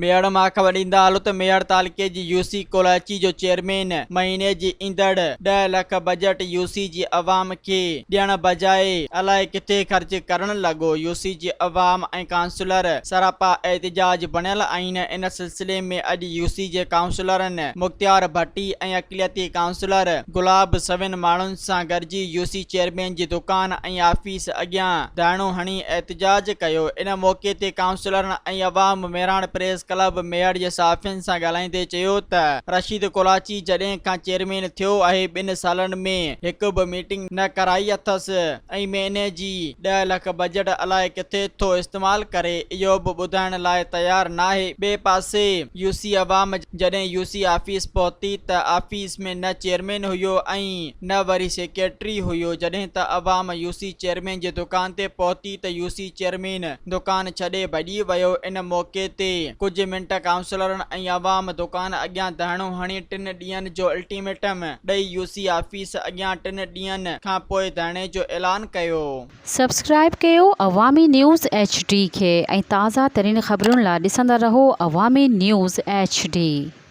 ميهڙ مان خبر ڏيندا هلو ته ميهڙ تعلقي جي يوسي ڪولاچي جو چيئرمين مهيني جي ايندڙ ڏهه لک بجيٽ يوسي جي عوام کي ڏيڻ بجاء الائي ڪٿي خرچ ڪرڻ لڳو يوسي جي عوام ۽ ڪائونسلر سراپا احتجاج بڻيل آهن ان سلسلي ۾ اڄ يوسي جي ڪائونسلرن مختيار ڀٽي ۽ اقليتي ڪائونسلر گلاب سوين ماڻهن سان گڏجي يوسي چيئرمين جي دڪان ۽ آفيس اڳيان ڌرڻو هڻي احتجاج ڪيو ان موقعي تي ڪائونسلرن ۽ عوام مهراڻ پريس ڪلب ميهڙ جي صحافين سان ڳالهائيندي چيو ته رشيد ڪولاچي جڏهن کان چيئرمين ٿيو آهي ٻن سالن ۾ هڪ به ميٽنگ نه ڪرائي اٿس ۽ مهيني جي ڏهه لک بجيٽ الائي ڪٿي ٿو استعمال ڪري اهو به ٻڌائڻ لاء تيار ناهي ٻئي پاسي يوسي عوام جڏهن يوسي آفيس پهتي ته آفيس ۾ نه چيئرمين هيو ۽ نه وري سيڪريٽري هيو جڏهن ته عوام يوسي چيئرمين جي دڪان تي پهتي ته يوسي چيئرمين دڪان ڇڏي ڀڄي ويو ان موقعي تي ڪجهه منٽ ڪائونسلرن ۽ عوام دڪان اڳيان ڌرڻو هڻي ٽن ڏينهن جو الٽيميٽم ڏئي يوسي آفيس اڳيان ٽن ڏينهن کانپوء ڌرڻي جو اعلان ڪيو. سبسڪرائيب ڪيو عوامي نيوز ايڇ ڊي کي ۽ تازه ترين خبرن لا ڏسندا رهو عوامي نيوز ايڇ ڊي.